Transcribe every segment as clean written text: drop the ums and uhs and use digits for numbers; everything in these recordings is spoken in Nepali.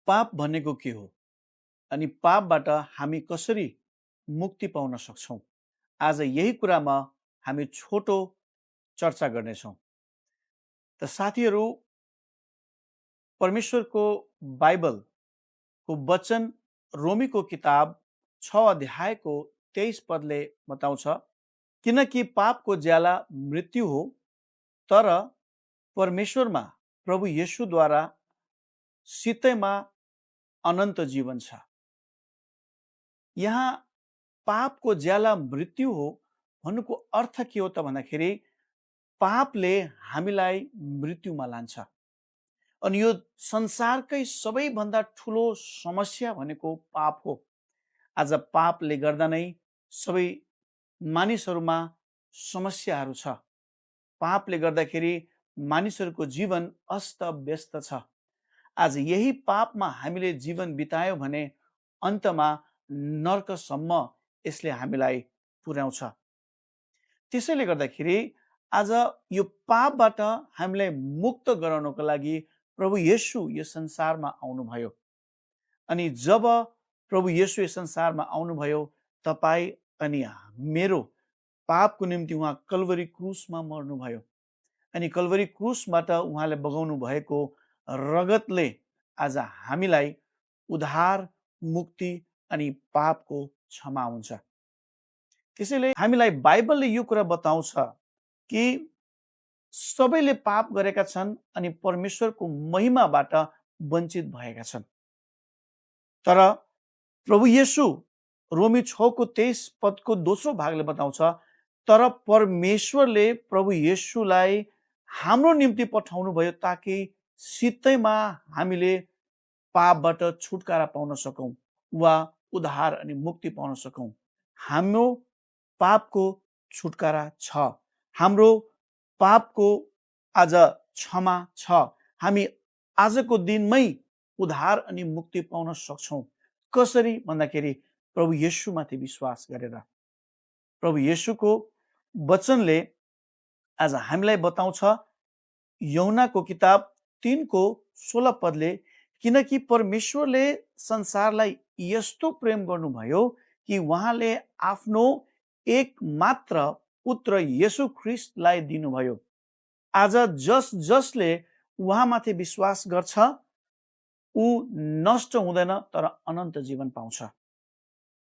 पाप भनेको के हो अनि पापबाट हामी कसरी मुक्ति पाउन सक्छौँ? आज यही कुरामा हामी छोटो चर्चा गर्नेछौँ। त साथीहरू, परमेश्वरको बाइबलको वचन रोमीको किताब 6 अध्यायको 23 पदले बताउँछ, किनकि पापको ज्याला मृत्यु हो, तर परमेश्वरमा प्रभु येशूद्वारा सित्तैमा अनन्त जीवन छ। यहाँ पापको ज्याला मृत्यु हो भन्नुको अर्थ के हो त भन्दाखेरि पापले हामीलाई मृत्युमा लान्छ। अनि यो संसारकै सबैभन्दा ठुलो समस्या भनेको पाप हो। आज पापले गर्दा नै सबै मानिसहरूमा समस्याहरू छ। पापले गर्दाखेरि मानिसहरूको जीवन अस्त व्यस्त छ। आज यही पापमा हामीले जीवन बितायौँ भने अन्तमा नर्कसम्म यसले हामीलाई पुर्याउँछ। त्यसैले गर्दाखेरि आज यो पापबाट हामीलाई मुक्त गराउनको लागि प्रभु येशू यो संसारमा आउनुभयो। अनि जब प्रभु येशू यो संसारमा आउनुभयो, तपाईँ अनि मेरो पापको निम्ति उहाँ कल्वरी क्रुसमा मर्नुभयो। अनि कल्वरी क्रुसबाट उहाँले बगाउनु भएको रगतले आज हामीलाई उद्धार, मुक्ति अनि पापको क्षमा हुन्छ। त्यसैले हामीलाई बाइबलले यो कुरा बताउँछ कि सबैले पाप गरेका छन् अनि परमेश्वरको महिमाबाट वञ्चित भएका छन्। तर प्रभु येशू रोमी 6को 23 पदको दोस्रो भागले बताउँछ, तर परमेश्वरले प्रभु येशूलाई हाम्रो निम्ति पठाउनु भयो ताकि सित्तैमा हामीले पापबाट छुटकारा पाउन सकौँ वा उद्धार अनि मुक्ति पाउन सकौँ। हाम्रो पापको छुटकारा छ। हाम्रो पापको आज क्षमा छ। हामी आजको दिनमै उद्धार अनि मुक्ति पाउन सक्छौँ। कसरी भन्दाखेरि प्रभु येशूमाथि विश्वास गरेर। प्रभु येशूको वचनले आज हामीलाई बताउँछ, यूहन्नाको किताब 3को 16 पदले, किनकि परमेश्वरले संसारलाई यस्तो प्रेम गर्नुभयो कि उहाँले आफ्नो एक मात्र पुत्र येशू ख्रिस्टलाई दिनुभयो। आज जसले उहाँमाथि विश्वास गर्छ ऊ नष्ट हुँदैन तर अनन्त जीवन पाउँछ।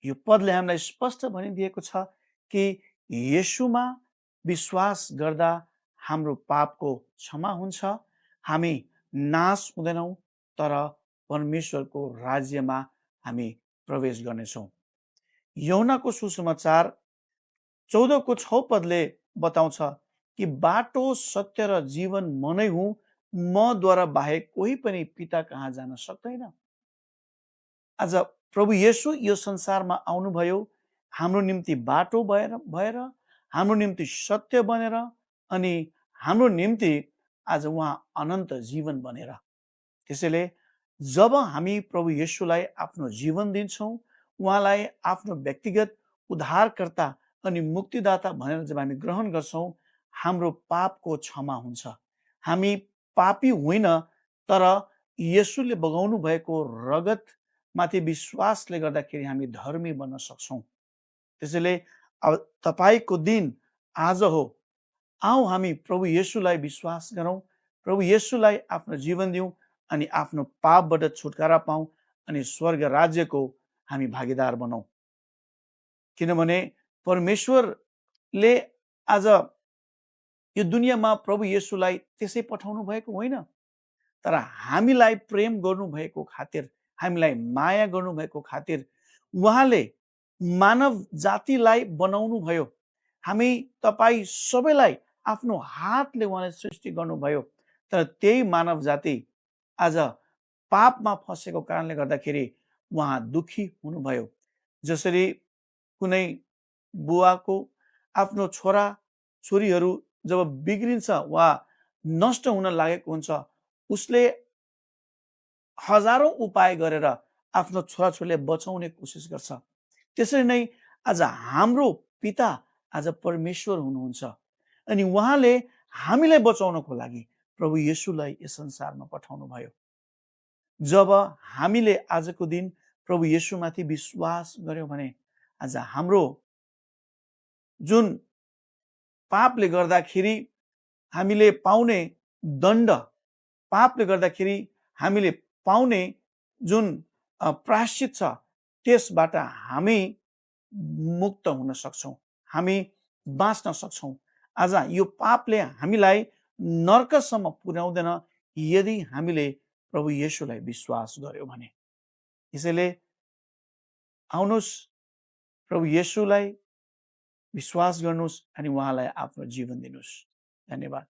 यो पदले हामीलाई स्पष्ट भनिदिएको छ कि येशूमा विश्वास गर्दा हाम्रो पापको क्षमा हुन्छ, हामी नाश हुँदैनौँ तर परमेश्वरको राज्यमा हामी प्रवेश गर्नेछौँ। यूहन्नाको सुसमाचार 14को 6 पदले बताउँछ कि बाटो, सत्य र जीवन म नै हुँ, मद्वारा बाहेक कोही पनि पिता कहाँ जान सक्दैन। आज प्रभु येशू यो संसारमा आउनुभयो हाम्रो निम्ति बाटो भएर हाम्रो निम्ति सत्य बनेर अनि हाम्रो निम्ति आज उहाँ अनन्त जीवन बनेर। त्यसैले जब हामी प्रभु येशूलाई आफ्नो जीवन दिन्छौँ, उहाँलाई आफ्नो व्यक्तिगत उद्धारकर्ता अनि मुक्तिदाता भनेर जब हामी ग्रहण गर्छौँ, हाम्रो पापको क्षमा हुन्छ। हामी पापी होइन, तर येशूले बगाउनु भएको रगत माथि विश्वासले गर्दाखेरि हामी धर्मी बन्न सक्छौँ। त्यसैले अब तपाईको दिन आज हो। आऊ हामी प्रभु येशूलाई विश्वास गरौँ, प्रभु येशूलाई आफ्नो जीवन दिउँ अनि आफ्नो पापबाट छुटकारा पाऊँ अनि स्वर्ग राज्यको हामी भागीदार बनौँ। किनभने परमेश्वरले आज यो दुनियाँमा प्रभु येशूलाई त्यसै पठाउनु भएको होइन, तर हामीलाई प्रेम गर्नुभएको खातिर, हामीलाई माया गर्नुभएको खातिर उहाँले मानव जातिलाई बनाउनु भयो। हामी तपाईँ सबैलाई आफ्नो हातले उहाँले सृष्टि गर्नुभयो, तर त्यही मानव जाति आज पापमा फसेको कारणले गर्दाखेरि उहाँ दुखी हुनुभयो। जसरी कुनै बुवाको आफ्नो छोरा छोरीहरू जब बिग्रिन्छ वा नष्ट हुन लागेको हुन्छ, उसले हजारौं उपाय गरेर आफ्नो छोराछोरीलाई बचाउने कोसिस गर्छ। त्यसरी नै आज हाम्रो पिता आज परमेश्वर हुनुहुन्छ अनि उहाँले हामीलाई बचाउनको लागि प्रभु येशूलाई यस संसारमा पठाउनु भयो। जब हामीले आजको दिन प्रभु येशूमाथि विश्वास गर्यौँ भने आज हाम्रो जुन पापले गर्दाखेरि हामीले पाउने दण्ड, पापले गर्दाखेरि हामीले पाउने जुन प्रायश्चित छ त्यसबाट हामी मुक्त हुन सक्छौँ, हामी बाँच्न सक्छौँ। आज यो पापले हामीलाई नर्कसम्म पुर्याउँदैन यदि हामीले प्रभु येशूलाई विश्वास गर्यौँ भने। यसैले आउनुहोस् प्रभु येशूलाई विश्वास गर्नुहोस् अनि उहाँलाई आफ्नो जीवन दिनुहोस्। धन्यवाद।